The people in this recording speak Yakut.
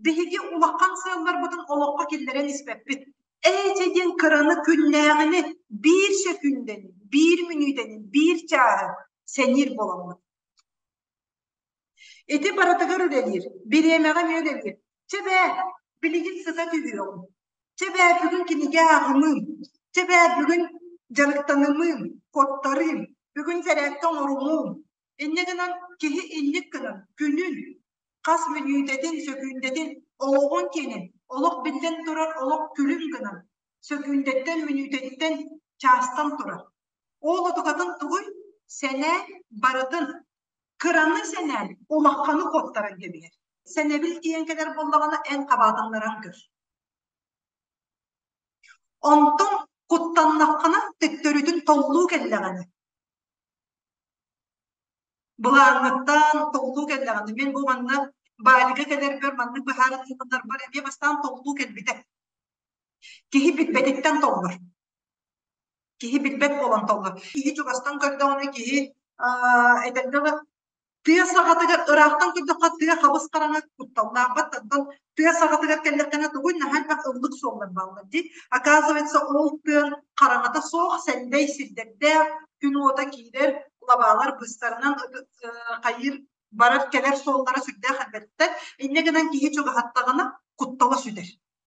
Биһиги улахан сыалларбытын олоххо киллэрэн испэппит. Ээчэ диэн кыраны күннээҕини биир сөкүүндэни, биир мүнүүтэни, биир чааһы сэниир буоламмыт. Ити барытыгар үлэлиир, бириэмэҕэ эмиэ үлэлиир. Чэ бээ, билигин сыта түһүөҕүм. Чэ бээ, бүгүн кинигэ ааҕымыым. Чэ бээ, бүгүн дьарыктанымыым, куоттарыым. Бүгүн сэрээккэ оҥорумуум. Инньэ гынан киһи инник гынан күнүн, хас мүнүүтэтин, сөкүүндэтин, олоҕун киэнин, олох биллэн турар олох күлүм гынан, сөкүүндэттэн, мүнүүтэттэн, чаастан турар. Ол отукатын тугуй? Сэнээн барытын кыраны сэнээн улаханы куоттаран кэбиһэр. Сэнэбил тиийэн кэлэр буоллаҕына эн хабаатыннаран көр. Онтон куттаннаххына төттөрүтүн толлуу кэллэҕинэ былааҥҥыттан толлуу кэллэҕинэ мин бу манна Баалига кэлэрбэр маннык быһаарыныыларбар эмиэ бастаан толлуу кэлбитэ. Киһи билбэтиттэн толлор. Киһи билбэт буолан толлор. Киһи чугастан көрдөҕүнэ киһи этэргэ дылы тыа саҕатыгар ыраахтан көрдөххө тыа хабыс хараҥа кутталлаахпат оттон тыа саҕатыгар кэллэххинэ тугуй наһаа элбэх ыллык суоллар бааллар дии. Оказывается, ол тыан хараҥата суох сэндэй сирдэрдээх күн уота киирэр лабаалар быстарынан хайыыр барар кэлэр суоллара сүрдээх элбэхтэр. Инньэ гынан киһи чугаһаттаҕына куттала сүтэр.